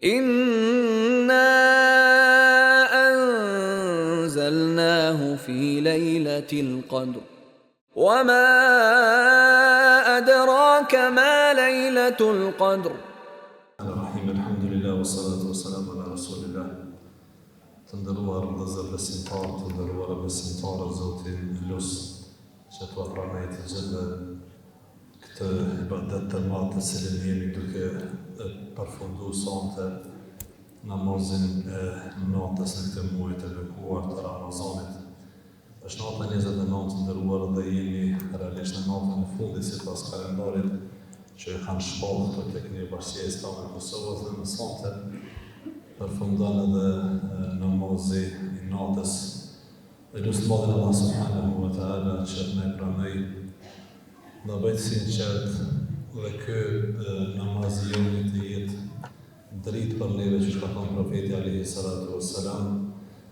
Inna anzalnahu fi lejletil qadr. Wa ma adraka ma lejletul qadr. Rahim, alhamdulillah, wa salatu wa salam ala rasulillah. Të nderuar vëllezër besimtarë, të nderuara besimtare, Zotin e lus që t'ua pranojë të gjithëve këtë ibadet të madh të cilin jemi duke e përfundu sonte namazin e natës në këtë muaj të bekuar të Ramazanit. Është nata 29 të nderuar dhe jemi realisht në natën e fundit sipas kalendarit që e kanë shpallë këtu tek ne Bashkësia Islame e Kosovës dhe në sonte përfundon edhe namazi i natës. E lus të madhin Allah subhanahu wa ta'ala që të na e pranojë, na bëjë të sinqertë dhe ky namaz i joni të jetë dritë për neve qysh ka thënë profeti alejhi salatu ves selam,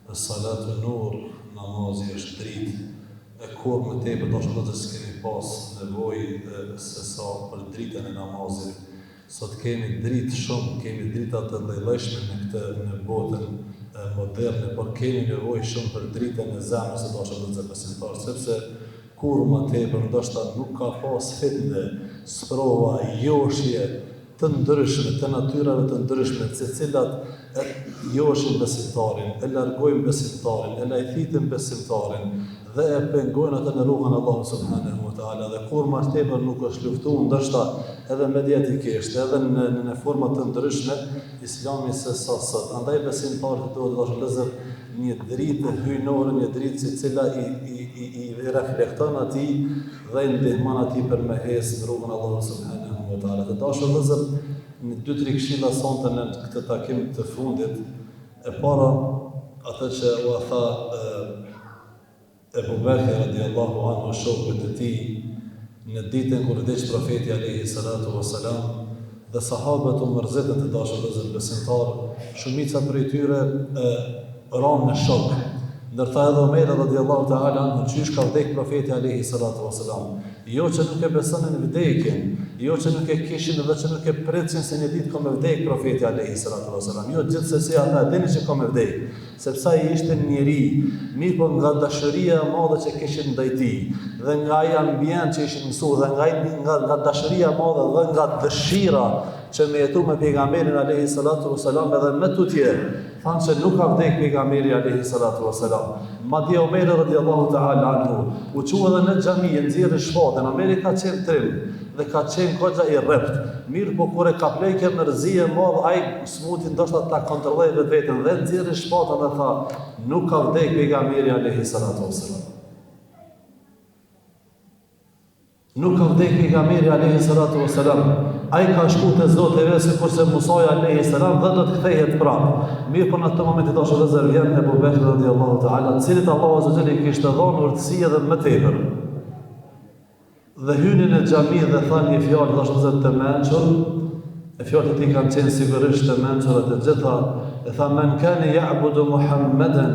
Es-salatu nur, namazi është dritë, e kurrë më tepër të dashur vëllezër s'kemi pas nevojë se sa për dritën e namazit. Sot kemi dritë shumë, kemi drita të llojllojshme në këtë në botën moderne, por kemi nevojë shumë për dritën e zemrës të dashur vëllezër besimtarë, sepse kurrë më tepër ndoshta nuk ka pas fitne, sprova, joshje, të ndryshme, të natyrave të ndryshme, të cilat e joshin besimtarin, e largojnë besimtarin, e lajthitin besimtarin dhe e pengojnë atë në rrugën e Allahut subhanehu ve teala dhe kurrë ma tepër nuk është luftu ndoshta edhe mediatikisht, edhe në në, në forma të ndryshme Islami se sa sot. Andaj besimtarit i duhet të dashur vëllezër një dritë hyjnore, një dritë e cila i i i, i reflekton atij dhe i ndihmon atij për me hec në rrugën e Allahut subhanahu wa taala. Të dashur vëllezër, një dy tri këshilla sonte në këtë takim të fundit. E para, atë që ua tha e, Ebu Bekri radiallahu anhu shokëve të tij në ditën kur vdiq profeti alayhi salatu wasalam dhe sahabët u mërzitën të dashur vëllezër besimtarë, shumica prej tyre e, ranë në shok. Ndër ta edhe Omeri radiallahu ta'ala anhu, qysh ka vdek profeti alejhi salatu wa salam. Jo që nuk e besonin vdekjen, jo që nuk e kishin dhe që nuk e pritsin se një ditë ka me vdek profeti alejhi salatu wa salam. Jo gjithsesi ata e dinin që ka me vdek, sepse ai ishte njeri, mirëpo nga dashuria e madhe që kishin ndaj tij dhe nga ai ambient që ishin mësu dhe nga nga, nga dashuria e madhe dhe nga dëshira që me jetu me pejgamberin alejhi salatu wa salam edhe më tutje, Thanë se nuk ka vdek pejgamberi alejhi salatu wa salam. Madje Omeri radiallahu ta'ala anhu, u çu edhe në xhami e nxjerri shpatën, Omeri ka qenë trim dhe ka qenë goxha i rreptë. Mirëpo kur e kaploi kjo mërzi e madhe, ai s'muti ndoshta ta kontrollojë vetveten dhe nxjerri shpatën dhe tha, nuk ka vdek pejgamberi alejhi salatu wa salam. Nuk ka vdek pejgamberi alejhi salatu wa salam. Ai ka shku te Zoti i vet sikurse Musai alejhi salam dhe do të kthehet prapë. Mirëpo në atë moment të dashur vëllezër vjen Ebu Bekri radiallahu ta'ala, të cilit Allahu azza wa jall i kishte dhënë urtësi edhe më tepër. Dhe hyni në xhami dhe tha një fjalë të dashur vëllezër të mençur, e fjalët e tij kanë qenë sigurisht të mençura të gjitha, e tha men kane ja'budu Muhammeden,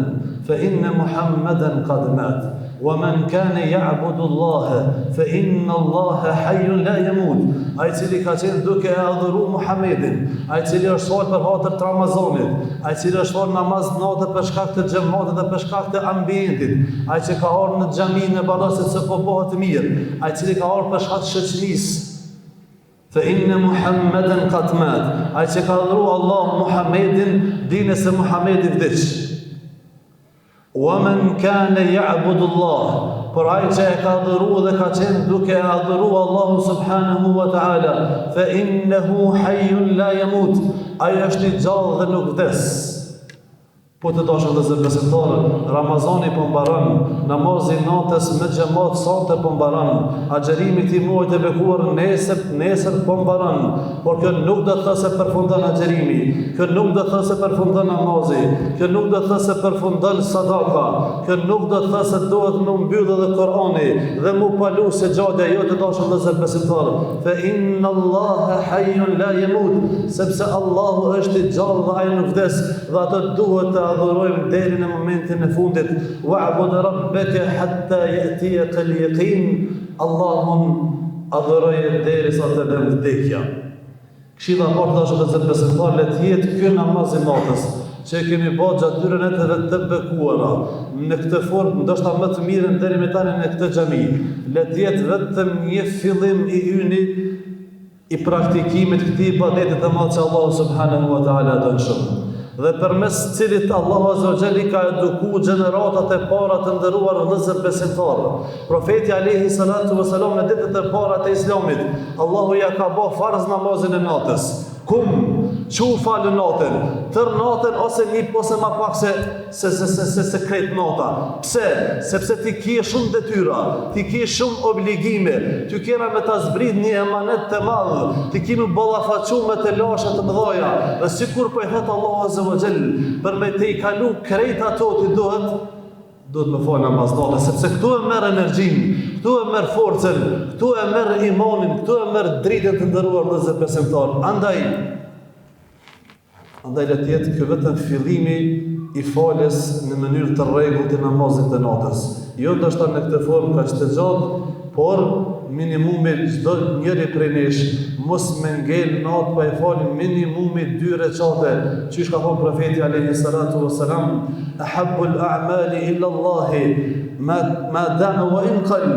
fe inne Muhammeden kad mat, wa men kane ja'budu Allahe, fe inne Allahe hajjun la jemut, ai i cili ka qenë duke e adhuru Muhammedin, ai i cili është falë për hatër të Ramazanit, ai i cili është falë namaz nate për shkak të xhematit dhe për shkak të ambientit, ai që ka ardhur në xhami në balo sepse po bëhet mirë, ai i cili ka ardhur për shkak të shoqërisë, Fe inne Muhammeden kad mat, ai që ka adhuru Allah Muhammedin, dine se Muhammedi vdiq. Wa men kane ja'budu Allah, por ai që e ka adhuru dhe ka qenë duke e adhuru Allahu subhanahu wa ta'ala, fe innehu hajjun la jemut, ai është i gjallë dhe nuk vdes. Po të dashur vëllezër besimtarë, Ramazani po mbaron, namazi i natës me xhemat sonte po mbaron, agjërimi i këtij muaji të bekuar nesër, nesër po mbaron, por kjo nuk do të thotë se përfundon agjërimi, kjo nuk do të thotë se përfundon namazi, kjo nuk do të thotë se përfundon sadaka, kjo nuk do të thotë se duhet me u mbyll edhe Kur'ani dhe m'u palu sexhadja jo të dashur vëllezër besimtarë. Fe inna Allaha hayyun la yamut, sepse Allahu është i gjallë dhe ai nuk vdes. Dhe atë duhet të adhurojmë deri në momentin e fundit. Wa'bud rabbaka hatta ya'tiyaka al-yaqin. Allahun adhuroje derisa të vjen vdekja. Këshilla e parë të dashur vëllezër besimtarë le të jetë ky namaz i natës që e kemi bërë gjatë këtyre netëve të bekuara në këtë formë ndoshta më të mirën deri më tani në këtë xhami. Le të jetë vetëm një fillim i yni i praktikimit këtij ibadeti të madh që Allahu subhanahu wa taala e don shumë dhe përmes cilit Allahu azza wa jall i ka eduku gjeneratat e para të nderuar vëllezër besimtarë. Profeti alejhi salatu ve selam në ditët e para të Islamit, Allahu ja ka ba farz namazin e natës. Kum, çu falu natën, tërë natën ose një ose ma pak se se se se se, se krejt nata. Pse? Sepse ti ke shumë detyra, ti ke shumë obligime, ty kena me ta zbrit një emanet të madh, ti ke me ballafaqu me telashe të mëdhaja. Dhe sikur po i thotë Allahu azza wa jall, për me tejkalu krejt ato ti duhet Duhet me falë namaz nate, sepse këtu e merr energjinë, këtu e merr forcën, këtu e merr imanin, këtu e merr dritën të nderuar vëllezër besimtarë. Andaj, andaj le të jetë ky vetëm fillimi i faljes në mënyrë të rregullt të namazit të natës. Jo ndoshta në këtë formë kaq të gjatë, por minimumi çdo njëri prej nesh mos me ngel natë pa i falë minimumi dy reqate, qysh ka thonë profeti alejhi salatu vesselam, ahabbul a'mali ila Allahi ma ma dama wa in qal,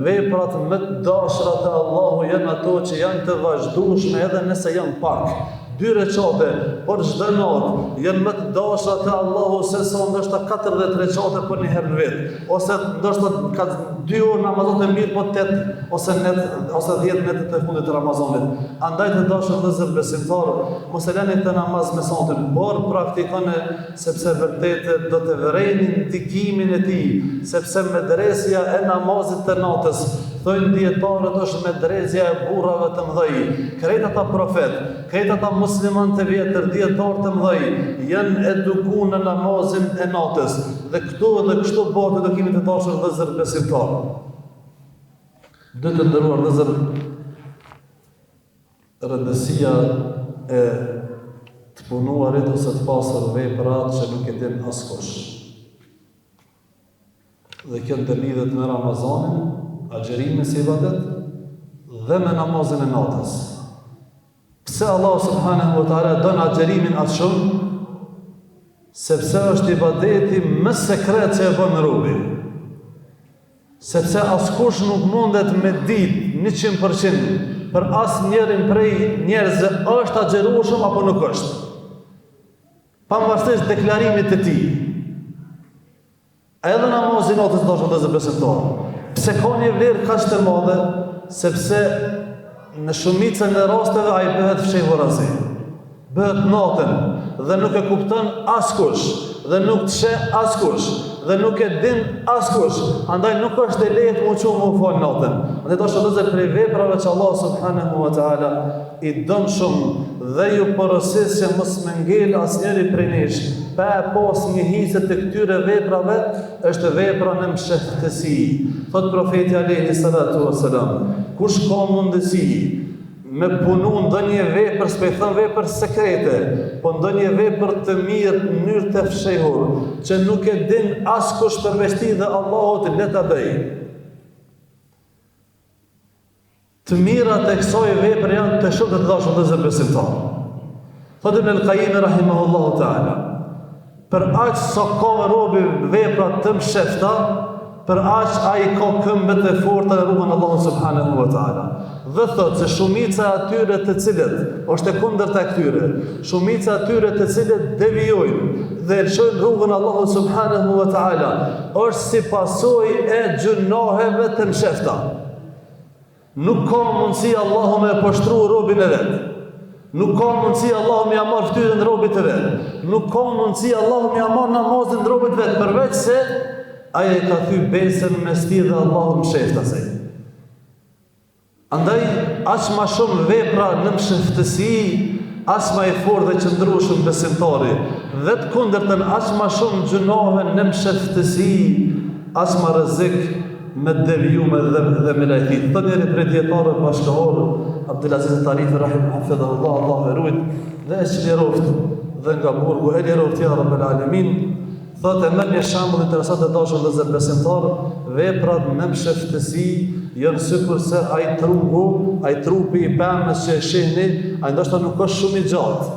veprat më të dashura te Allahu janë ato që janë të vazhdueshme edhe nëse janë pak. Dy reqate për çdo natë janë më të dashura te Allahu se sa ndoshta 40 reqate për një herë në vit, ose ndoshta ka dy orë namazat e mirë po 8 ose net ose 10 netët e fundit të Ramazanit. Andaj të dashur vëllezër besimtarë, mos e leni këtë namaz me sonte, por praktikone sepse vërtet do të vëreni ndikimin e tij, sepse medresja e namazit të natës, thojnë dijetarët është medresja e burrave të mëdhej. Krejt ata profetë, krejt ata muslimanë të vjetër, dijetarë të mëdhej, janë eduku në namazin e natës. Dhe këtu dhe kështu bëhet edukimi të dashur vëllezër besimtarë. Dhe të nderuar vëllezër Rëndësia e të punuarit ose të pasur vepra që nuk e din askush. Dhe kjo ndërlidhet me Ramazanin, agjërimin si ibadet dhe me namazin e natës. Pse Allahu subhanahu wa taala don agjërimin aq shumë? Sepse është ibadeti më sekret që e bën robi. Sepse askush nuk mundet me ditë 100% për asnjërin prej njerëzve është agjërueshëm apo nuk është. Pavarësisht deklarimit të tij. Edhe namazi i natës të dashur vëllezër besimtarë. Pse ka një vlerë kaq të madhe? Sepse në shumicën e rasteve ai bëhet fshehurazi. Bëhet natën dhe nuk e kupton askush dhe nuk të sheh askush dhe nuk e din askush. Andaj nuk është e lehtë m'u çu m'u fal natën. Andaj të dashur vëllezër prej veprave që Allah subhanahu wa taala i don shumë dhe ju porosis që mos me ngel asnjëri prej nesh pa e pas një hise të këtyre veprave është vepra në mshehtësi. Thot profeti alayhi salatu wasalam, kush ka mundësi me punu ndonjë vepër, s'po i thom vepër sekrete, po ndonjë vepër të mirë në mënyrë të fshehur, që nuk e din askush përveç tij dhe Allahut, le ta bëjë. Të mirat e kësaj vepre janë të shumta të dashur vëllezër besimtarë. Thotë Ibn al-Qayyim rahimahullahu ta'ala, për aq sa ka robi vepra të mshefta, për aq ai ka këmbët e forta në rrugën e Allahut subhanahu wa ta'ala. Dhe thotë se shumica e atyre të cilët, është e kundërta e këtyre, shumica e atyre të cilët devijojnë dhe e lëshojnë rrugën e Allahut subhanahu wa ta'ala, është si pasojë e gjynaheve të mshefta. Nuk ka mundësi Allahu me e poshtru robin e vet. Nuk ka mundësi Allahu me ia marrë fytyrën robit të vet. Nuk ka mundësi Allahu me ia marrë namazin robit vet, përveç se ai e ka thy besën mes tij dhe Allahut msheftazi. Andaj, aq ma shumë vepra në msheftësi, aq ma i fortë dhe qëndrueshëm besimtari, dhe të kundërtën aq ma shumë gjynahe në msheftësi, aq ma rrezik me deviju me dhe, dhe me lajthit. Thotë njëri prej dijetarëve bashkëkohorë, Abdulaziz Tarifi, rahim hafidhahullah, Allahu e rujt, dhe e çliroftë dhe nga burgu, e liroftë ja Rabbel Alemin, thotë e merr një shembull interesant të dashur vëllezër besimtarë, veprat në msheftësi Janë sikurse ai trungu, ai trupi i pemës që e shihni, ai ndoshta nuk është shumë i gjatë.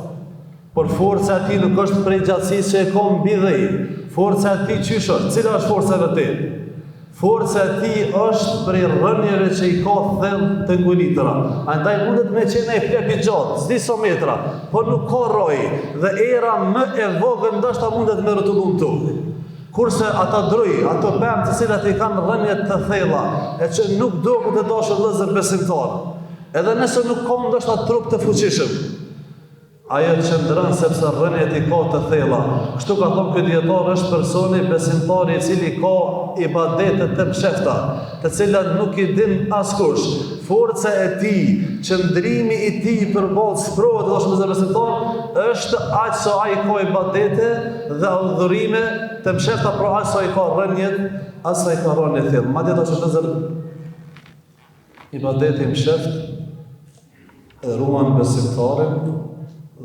Por forca e tij nuk është prej gjatësisë që e ka mbi dhe. Forca e tij qysh është? Cila është forca e vërtetë? Forca e tij është prej rrënjëve që i ka thellë të ngulitura. Andaj mundet me qenë ai plep i gjatë, s'di sa metra, por nuk ka rrojë dhe era më e vogël ndoshta mundet me rrotullu në tokë. Kurse ata druj, ato pemë të cilat i kanë rrënjët të thella, e që nuk duken të dashur vëllezër besimtarë, edhe nëse nuk ka ndoshta trup të fuqishëm, Ajo qëndron sepse rrënjët i ka të thella. Kështu ka thënë ky dijetar është personi besimtari i cili ka ibadete të mshefta, të cilat nuk i din askush. Forca e tij, qëndrimi i tij përballë sprovave të dashur vëllezër besimtarë, është aq sa ai ka ibadete dhe adhurime të mshefta, pra aq sa i ka rrënjët, aq sa i ka rrënjët thellë. Madje të dashur vëllezër Ibadeti i msheftë e ruan besimtarin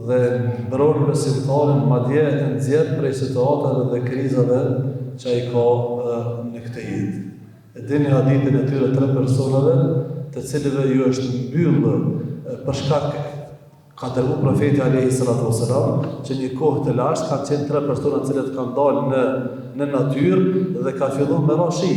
dhe mbron besimtarin madje e nxjerr prej situatave dhe krizave që ai ka në këtë jetë. E dini hadithin e tyre tre personave, të cilëve ju është mbyllë për shkak Ka tregu Profeti alejhi salatu ue selam që një kohë të lashtë kanë qenë tre persona të cilët kanë dalë në në natyrë dhe ka fillu me ra shi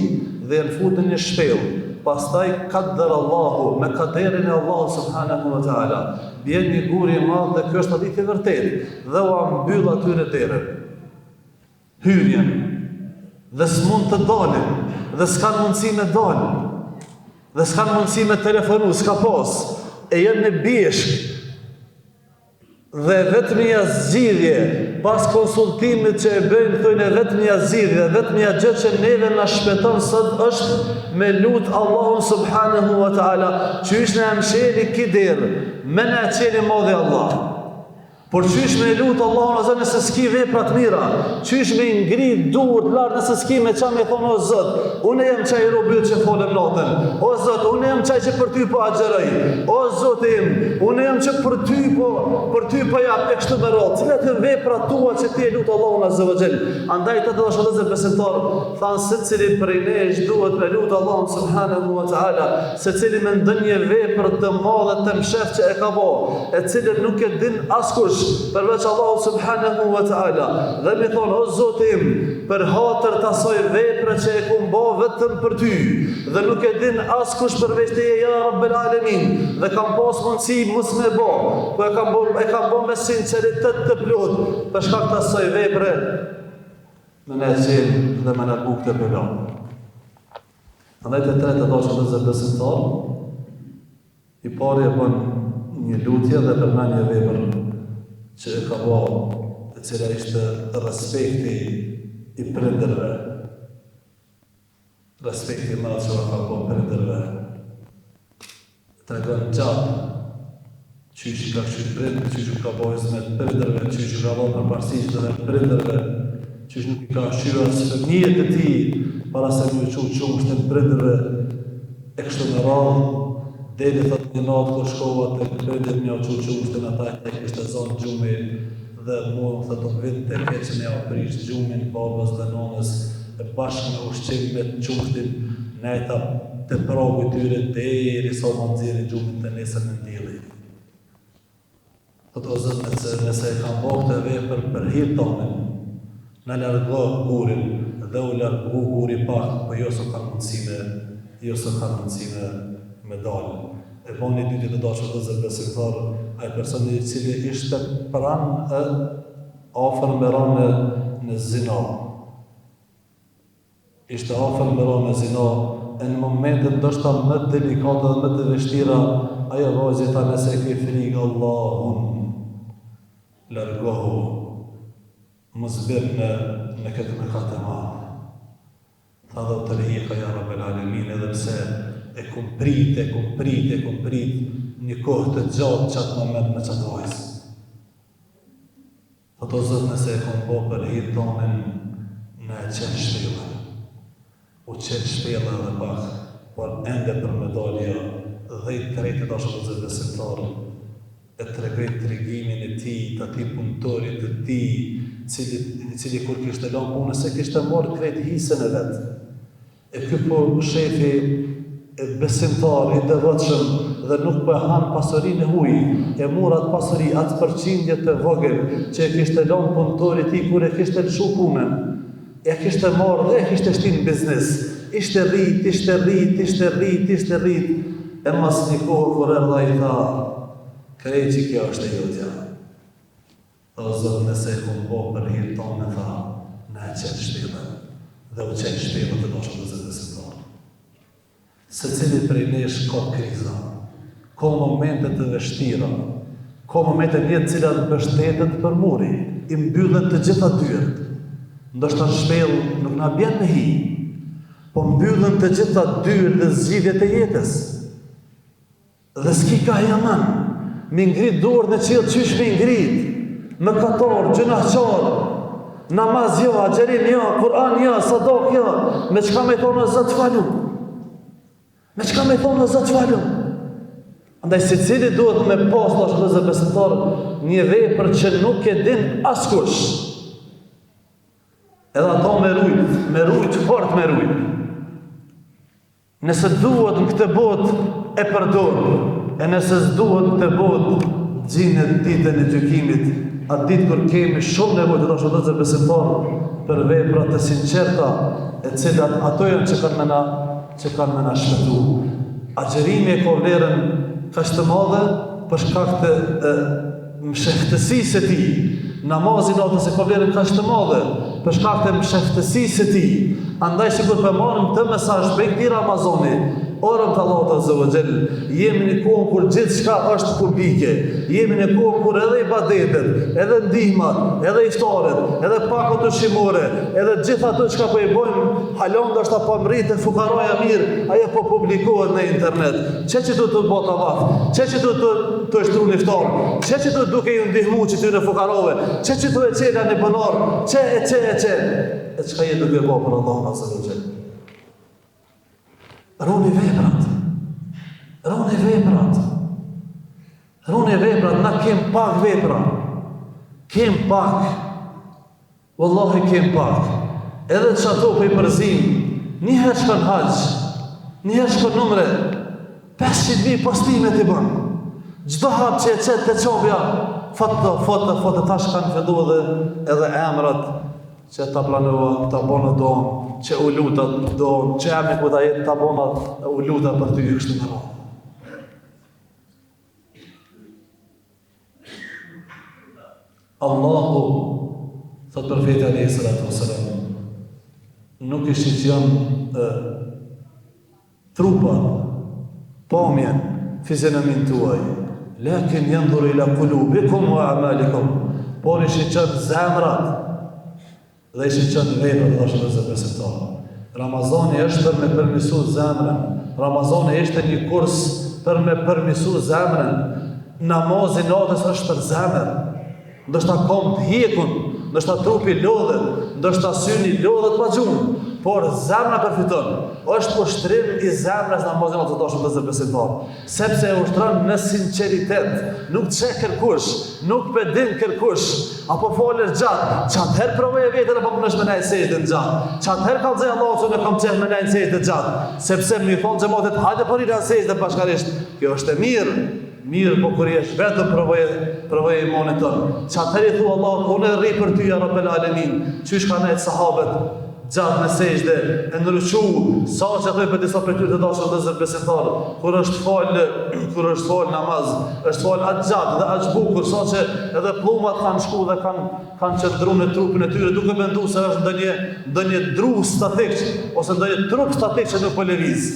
dhe janë fut në një shpellë. Pastaj kadder Allahu me kaderin e Allahut subhanahu wa taala bjen një gur i madh dhe ky është hadith i vërtetë dhe ua mbyll atyre derën. Hyrjen dhe s'mund të dalin dhe s'kanë mundësi me dalë dhe s'kanë mundësi me telefonu, s'ka pas, e janë në bjeshkë dhe e vetmja zgjidhje pas konsultimit që e bëjnë, thojnë e vetmja zgjidhje, e vetmja gjë që neve na shpëton sot është me lut Allahun subhanahu wa ta'ala, qysh na e msheli ki derë, me na e çeli madhi Allah. Por qysh me e lut Allahun o Zot nëse s'ki vepra të mira, qysh me i ngrit duart lart nëse s'ki me ça me thonë o Zot, unë jam qaj robi yt që falem natën. O Zot, unë jam qaj që për ty po agjëroj. O Zoti im, unë jam që për ty po për ty po jap e kështu me radhë. Cilat janë veprat tua që ti e lut Allahun azza wa xhel? Andaj të dashur vëllezër besimtar, thanë secili prej nesh duhet me lut Allahun subhanahu wa taala, secili me ndonjë vepër të madhe të msheftë që e ka bo, e cilën nuk e din askush përveç Allahut subhanahu wa taala, dhe me thonë o Zoti im, për hatër të asaj vepre që e kum bo vetëm për ty, dhe nuk e din askush përveç teje ja Rabbel Alemin, dhe kam pas mundësi mos me bo, po e kam bo, e kam bo me sinqeritet të plotë, për shkak të asaj vepre, me na e çel dhe me na largu këtë bela. Andaj të tre të dashur vëllezër besimtar, i pari e bën një lutje dhe përmend një vepër që e ka bo, e cila ishte respekti i prindërve. Respekti i madh që ua ka bo prindërve. Tregon gjatë qysh i ka kqyr prindët, qysh u ka bo hizmet prindërve, qysh u ka dhënë përparësi çdo herë prindërve, qysh nuk i ka ushqy as fëmijët e tij para se me ju çu qumështin prindërve e kështu me radhë, deri thotë një natë kur shkova tek prindërit me jau çu qumështin ata e kishte zonë gjumi dhe mua më thotë më vinte keq me jau prish gjumin babës dhe nonës e bashkë me ushqim me qumështin nejta te pragu i tyre deri sa ma nxjerrin gjumin të nesërmen dielli. Thotë o Zot nëse nëse e kam bo këtë vepër për hir tandin, na largo gurin dhe u largu guri pak, po jo s'u kanë mundësi me jo s'u kanë mundësi me me dalë. E bani i dyti të dashur vëllezër besimtar, ai person i cili ishte pranë e afër me ra në në zina. Ishte afër me ra në zina, e në momentet ndoshta më delikate dhe më të vështira, ajo vajzë i tha nëse e ke frikë Allahun, largohu, mos bjer në në këtë mëkat të madh. Tha dhe u tërhiqa ja Rabbel Alemin edhe pse e kum prit, e kum prit, e kum prit një kohë të gjatë qatë moment me qatë vajzë. Thotë o Zot nëse e kom bo për hir tandin na e çel shpellën. U çel shpella edhe pak, por ende për me dalë jo. Dhe i treti të dashur vëllezër besimtarë, e tregoi tregimin e tij, të atij punëtorit të tij, cili, i cili kur kishte lënë punën s'e kishte marrë krejt hisën e vet. E ky po shefi Besimtar i devotshëm dhe nuk po e han pasurinë e huj, e mur atë pasuri, atë përqindje të vogël që e kishte lënë punëtori i tij kur e kishte lëshu punën, e kishte marrë dhe e kishte shti në biznes. Ishte rrit, ishte rrit, ishte rrit, ishte rrit, e mas një kohe kur erdh ai tha, krejt që kjo është e jotja. Tha o Zot nëse e kom bo për hir tane tha na e çel shpellën dhe u çel shpella të dashur vëllezër besimtarë. Secili prej nesh ka kriza, ka momente të vështira, ka momente në jetë të cilat mbështetet për muri, i mbyllen të gjitha dyert. Ndoshta në shpellë nuk na bjen me hi, po mbyllen të gjitha dyert dhe zgjidhjet e jetës. Dhe s'ki kah jaman, mi ngrit duart në qiell qysh mi ngrit, mëkatar, gjynahqar, namaz jo, agjërim jo, Kur'an jo, sadak jo, me çka me thonë o Zot falu? Me çka me thonë o Zot falu? Andaj secili duhet me pas të dashur vëllezër besimtarë një vepër që nuk e din askush. Edhe ato me rujt, me rujt, fort me rujt. Nëse duhet në këtë botë e përdor, e nëse s'duhet në këtë botë, gjinet ditën e gjykimit, atë ditë kur kemi shumë nevojë të dashur vëllezër besimtarë për vepra të sinqerta, e cilat ato janë që kanë me na që kanë me na shpëtu. Agjërimi e ka vlerën kaq të madhe për shkak të e, msheftësisë së tij, namazi i natës e ka vlerën kaq të madhe, për shkak të msheftësisë së tij. Andaj sikur po marrim këtë mesazh prej këtij Ramazani, o rob të Allahut Azza wa Jall, jemi në kohën kur gjithçka është publike, jemi në kohën kur edhe ibadetet, edhe ndihmat, edhe iftaret, edhe pakot ushqimore, edhe gjithë ato çka po i bojmë, hala ndoshta pa mrri te fukaraja mirë, ajo po publikohet në internet. Qe qitu tu bo tavaf, qe qitu tu, tu e shtru një iftar, qe qitu duke ju ndihmu qityne fukarove, qe qitu e çela një bunar, qe e qe e qe, e çka je duke bo për Allahun Azza wa Jall. Runi veprat, runi veprat, runi veprat, na kem pak vepra, kem pak, Wallahi kem pak. Edhe qato po i përzim, një herë shkon haxh, një herë shkon n'umre, 500.000 postime t'i bën. Çdo hap që e qet te Qabja, foto, foto, foto, tash kanë fillu edhe, edhe emrat që ta pranova, ta bona duan, që u luta duan, që emri ku ta jetë ta bona, u luta për ty e kështu me radhë. Allahu, thot profeti alejhi salatu wasalam, nuk i shiqon e, trupat, pamjen, fizionominë tuaj, lakin jandhuru ila kulubikum wa amalikum, por i shiqon zemrat, Dhe i shiqon veprat të dashur vëllezër besimtarë. Ramazani është për me përmisu zemrën. Ramazani ishte një kurs për me përmisu zemrën. Namazi i natës është për zemër. Ndoshta komt hjekun, ndoshta trupi lodhet, ndoshta syni lodhet pa gjumë, por zemra përfiton. Është ushtrim i zemrës namazi i natës të dashur vëllezër besimtarë. Sepse e ushtron në sinqeritet, nuk të sheh kërkush, nuk pe din kërkush, apo falesh gjatë, qatëherë provoje veten apo munesh me nejt n'sexhde gjatë, qatëherë kallxoj Allahut se unë kam qejf me nejt n'sexhde gjatë, sepse me i thonë xhematit hajde po rrina n'sexhde bashkarisht, kjo është e mirë, mirëpo kur jesh vetëm provoje, provoje imanin tënd, qatëherë i thu Allahut unë rri për ty ja Rabbel Alemin, qysh kanë nejt sahabët, gjatë në sexhde e në ruku, sa që thojnë për disa prej tyre të dashur vëllezër besimtarë, kur është falë, kur është falë namaz, është falë aq gjatë dhe aq bukur, sa që edhe pllumat kanë shku dhe kanë kanë qëndru në trupin e tyre, duke mendu se është ndonjë ndonjë dru statik ose ndonjë trup statik që nuk po lëviz.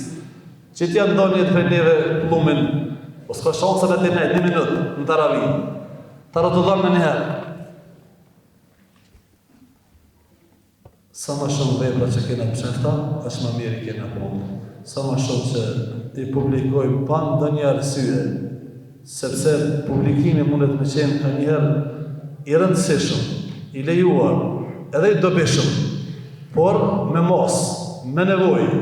Që t'ja ndonjë prej neve pllumin, o s'ka shanse me të nejt një minutë në teravi. Ta rrotullon menjëherë. Sa ma shumë vepra që kena të mshefta, aq ma mirë i kena bo. Sa ma shumë që i publikojmë pa ndonjë arsye, sepse publikimi mundet me qenë kanjëherë i rëndësishëm, i lejuar, edhe i dobishëm, por me masë, me nevojë.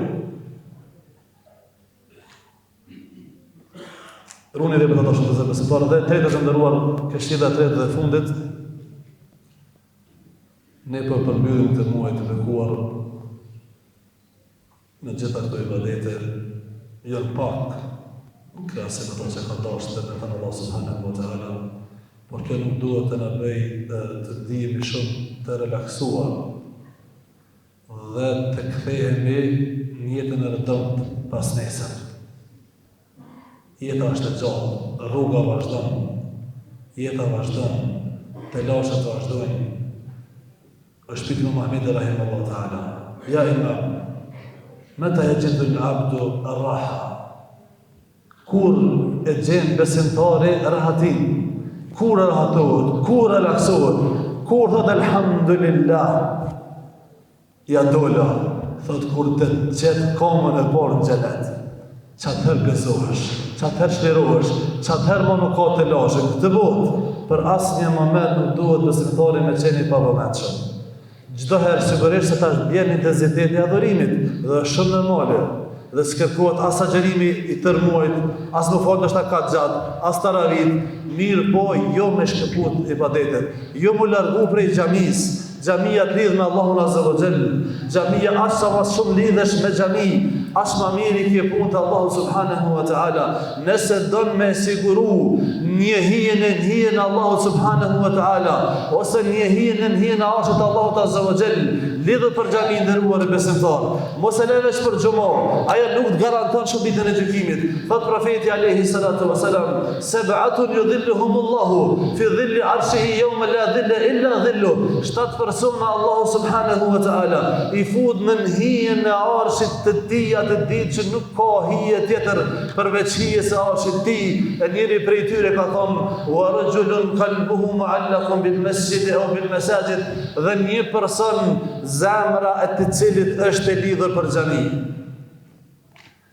Runi veprat të dashur vëllezër besimtarë dhe e treta të nderuar, këshilla e tretë dhe e fundit, Ne po e përmbyllim këtë muaj të bekuar me gjitha këto ibadete. Janë pak në krahasim me ato që ka dashtë të premton Allahu subhanehu wa ta'ala, por kjo nuk duhet të na bëjë të ndihemi shumë të relaksuar dhe të kthehemi në jetën e rëndomtë pasnesër. Jeta është e gjatë, rruga vazhdon, jeta vazhdon, telashet vazhdojnë. Është pyet Imam Ahmedi rahimahullah taala, ja imam, meta jexhidu l-abdu ar-raha? Kur e gjen besimtari rahatinë? Kur rahatohet? Kur relaksohet? Kur thot elhamdulillah? Ja dola, thot kur të qet komën e parë në xhenet. Qatëherë gëzohesh, qatëherë çlirohesh, qatëherë mo nuk ka telashe në këtë botë. Për asnjë moment nuk duhet besimtari me qenë i pavëmendshëm. Çdo herë sigurisht se tash bjen intensiteti i adhurimit dhe është shumë normale dhe s'kërkohet as agjërimi i tërë muajit, as me fal ndoshta kaq gjatë, as taravit, mirëpo jo me shkëput ibadetet, jo m'u largu prej xhamisë, Xhamia të lidh me Allahun Azza wa Jall. Xhamia aq sa ma shumë lidhesh me xhami, aq ma mirë i ke punët te Allahu subhanahu wa taala. Nëse don me siguru një hije nën hijen e Allahut subhanahu wa taala ose një hije nën hijen e arshit të Allahut Azza wa Jall, lidhu për xhami i nderuar besimtar. Mos e le veç për xhuma, ajo nuk të garanton shumë ditën e gjykimit. Thot profeti alayhi salatu wasalam, Seb'atun yudhilluhumullahu fi dhilli arshihi yawma la dhilla illa dhilluh. Shtatë persona Allahu subhanahu wa ta'ala i fut nën hijen e arshit të tij atë ditë që nuk ka hije tjetër përveç hijes së arshit të tij. E njëri prej tyre ka thonë: "Wa rajulun qalbuhu mu'allaqun bil masjid aw bil masajid" dhe një person zemra e të cilit është e lidhur për xhami.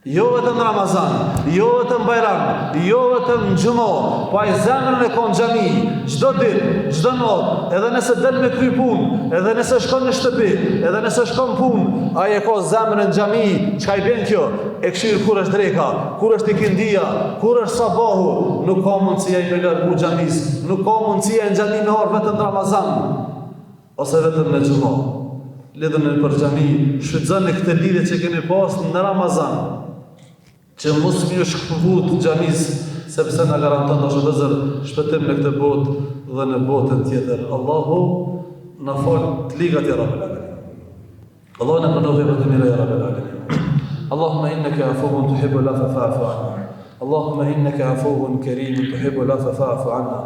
Jo vetëm në Ramazan, jo vetëm Bajram, jo vetëm në xhuma, po ai zemrën e ka në xhami, çdo ditë, çdo natë, edhe nëse del me kry punë, edhe nëse shkon në shtëpi, edhe nëse shkon në punë, ai e ka zemrën në xhami, çka i bjen kjo? E kqyr kur është dreka, kur është ikindia, kur është sabahu, nuk ka mundësi ai me largu xhamisë, nuk ka mundësi ai në xhami me ardh vetëm në Ramazan. Ose vetëm në xhuma. Lidhuni për xhami, shfrytëzoni këtë lidhje që kemi pas në Ramazan, që mos me ju shkëput xhamisë, sepse na garanton dashur vëllezër shpëtim në këtë botë dhe në botën tjetër. Allahu na fal të ligat ya rabbel alamin. Allahu na pranoftë veprat e mira ya rabbel alamin. Allahumma innaka afuwun tuhibbul afwa fa'fu anna. Allahumma innaka afuwun karimun tuhibbul afwa fa'fu anna.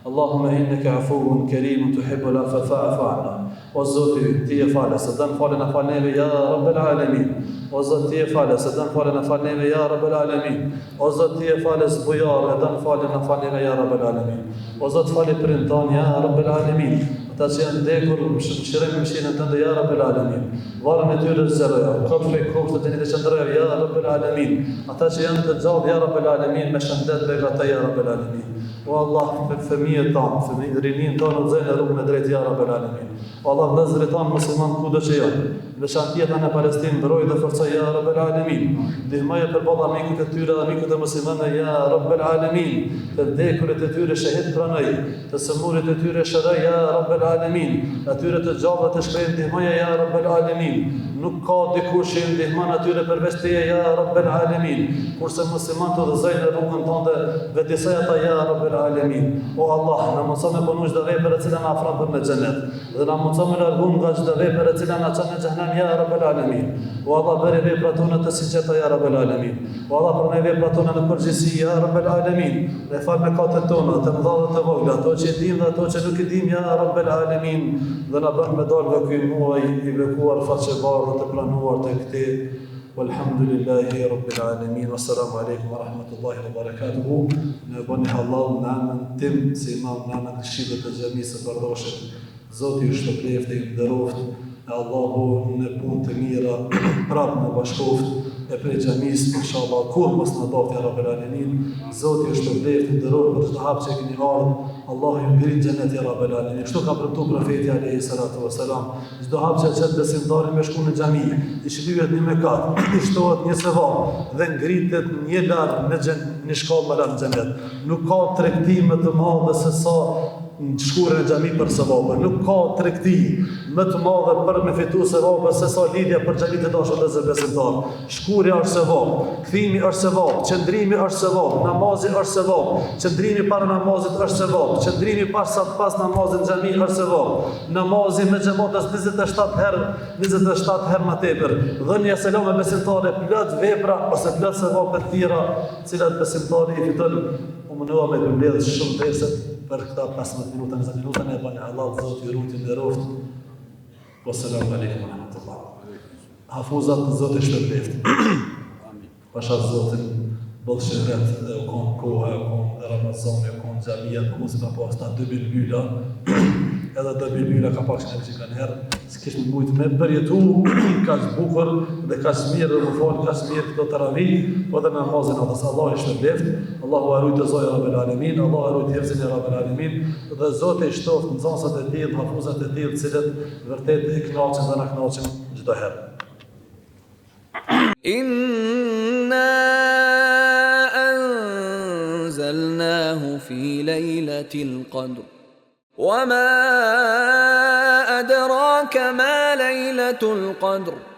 Allahumma innaka afuwun karimun tuhibbul afwa fa'fu anna. O Zoti ynë, ti je falës, e don faljen na fal neve ya rabbel alamin. O Zot, ti je falës, e don faljen na fal neve ya rabbel alamin. O Zot, ti je falës bujar, e don faljen na fal neve ya rabbel alamin. O Zot, fali prindët tanë ya rabbel alamin. Ata që janë vdekur, mëshiroji me mëshirën tënde ya rabbel alamin. Varrin e tyre zgjeroja, kopsht prej kopshteve të xhenetit qëndroja ya rabbel alamin. Ata që janë të gjallë ya rabbel alamin me shëndet begatoji ya rabbel alamin. O Allah, fëmijët tanë, fëmijët rininë tonë udhëzoje në rrugën e drejtë ya rabbel alamin. O Allah, vëllezërit tanë musliman kudo që janë, në veçanti ata në Palestinë, mbroji dhe forcoji ya rabbel alamin. Ndihmoji përballë armikut të tyre dhe armikut të muslimanëve ya rabbel alamin. Të vdekurit e tyre shehid pranoji, të sëmurit e tyre shëroji ya rabbel alamin. Atyre të gjallë dhe të shkretë ndihmoji ya rabbel alamin. Nuk ka dikush që i ndihmon atyre përveç teje ya rabbel alamin. Kurse muslimanët udhëzoji në rrugën tënde, vetëdijësoji ata ya rabbel alamin. O Allah, na mundëso me punu çdo vepër e cila na afron për në xhenet dhe na mundëso me largu nga çdo vepër e cila na çon në xhehenem ya rabbel alamin. O Allah, bëri veprat tona të sinqerta ya rabbel alamin. O Allah, pranoi veprat tona në përgjithësi ya rabbel alamin. Na fal mëkatet tona, të mëdha dhe të vogla, ato që i dimë dhe ato që nuk i dimë ya rabbel alamin. Dhe na bën me dalë nga ky muaj i bekuar faqebardhë dhe të pranuar tek ti. Walhamdulillahi rabbil alamin. Wassalamu alaikum wa rahmatullahi wa barakatuhu. Na bëni hallall në emën tim si imam në emën të këshillit të xhamisë së Bardhoshit. Zoti ju shpërbleftë e ju nderoftë e Allahu në punë të mira prapë na bashkoftë e prej xhamisë inshallah kurrë mos na daftë ya rabbel alamin. Zoti ju shpërbleftë e nderoftë për çdo hap që keni ardhur. Allahu ju ngrit n'xhenet ya rabbel alamin. Kështu ka premtu profeti alayhi salatu wasalam. Çdo hap që qet besimtari me shku në xhami, i shlyhet një mëkat, i shtohet një sevap dhe ngritet një lart në xhenet, një shkallë më lart në xhenet. Nuk ka tregti më të madhe se sa. në shkuarjen në xhami për sevape. Nuk ka tregti më të madhe për me fitu sevape se sa lidhja për xhami të dashur vëllezër besimtarë. Shkuarja është sevap, kthimi është sevap, qëndrimi është sevap, namazi është sevap, qëndrimi para namazit është sevap, qëndrimi pas pas namazit në xhami është sevap. Namazi me xhamat është 27 herë, 27 herë më tepër. Dhënia selam besimtarit plot vepra ose plot sevape të tjera, të cilat besimtari i fiton U mundova me përmbledh shumë derset për këta 15 minuta, 20 minuta, na e bani hallall, Zoti ju rujt, ju nderoftë. Wassalamu alaikum wa rahmatullah. Hafuzat, Zoti shpërbleft. Pasha Zotin, boll shëret dhe u konë koha, u konë Ramazani, u konë xhamia, po mos i pa pas ta dy bilbyla, edhe dy bilbyla ka pak që në që herë, S'kish me mujtë me përjetu kaq bukur dhe kaq mirë dhe me falë kaq mirë këto teravi, po edhe namazin natës. Allahu i shpërbleft, Allahu e rujtë Zoti Rabbel Alemin, Allahu e rujtë hifzin e Rabbel Alemin, dhe Zoti i shtoftë nxënësat e tillë, hafuzat e tillë, të cilët vërtet e knaqin dhe na knaqin çdo herë. Inna anzalnahu fi lejletil qadr. Wa ma adraka ma lejletul qadr.